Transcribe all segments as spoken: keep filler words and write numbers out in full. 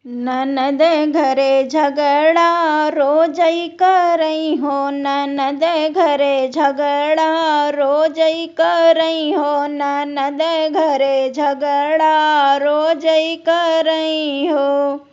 ननद घरे झगड़ा रोजई करई हो, ननद घरे झगड़ा रोजई करई हो, ननद घरे झगड़ा रोजई करई हो।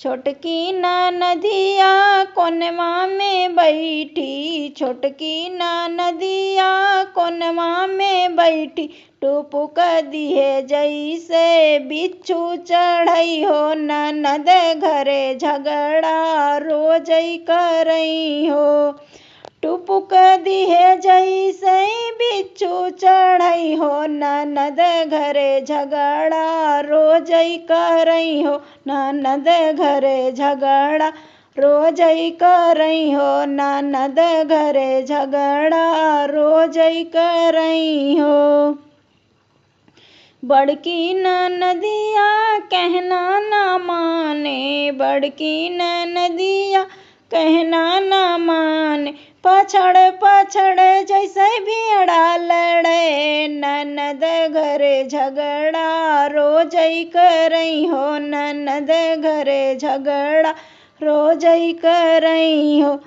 छोटकी ननदिया कोनवा में बैठी, छोटकी ननदिया कोनवा में बैठी, टुपुक दिहे जैसे बिच्छू चढ़ई हो, ननद घरे झगड़ा रोजई करई हो। टुपुक दिहे जैसे बिच्छू चढ़ई हो, ननद घरे झगड़ा रोजई करई हो, ननद घरे झगड़ा रोजई करई हो, ननद घरे झगड़ा रोजई करई हो। बड़की ननदिया कहना ना माने, बड़की ननदिया कहना ना माने, पछड़ पछड़ जैसे भेड़ा लड़े, ननद घरे झगड़ा रोजई करई हो, ननद घरे झगड़ा रोजई करई हो।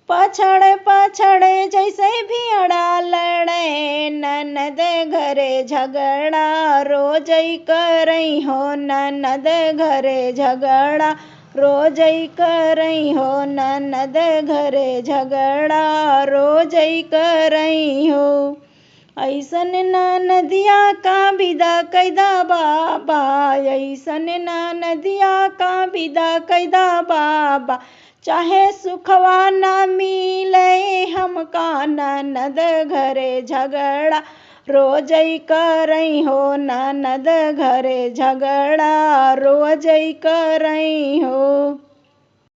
पछड़ पछड़ जैसे भेड़ा लड़े, ननद घरे झगड़ा रोजई करई हो, ननद घरे झगड़ा रोजई करई हो, ननद घरे झगड़ा रोजई करई हो। ऐसन ननदिया का विदा कैदा बाबा, ऐसन ननदिया का विदा कैदा बाबा, चाहे सुखवा ना मिले हमका, ननद घरे झगड़ा रोजई करई हो, ननद घरे झगड़ा रोजई करई हो।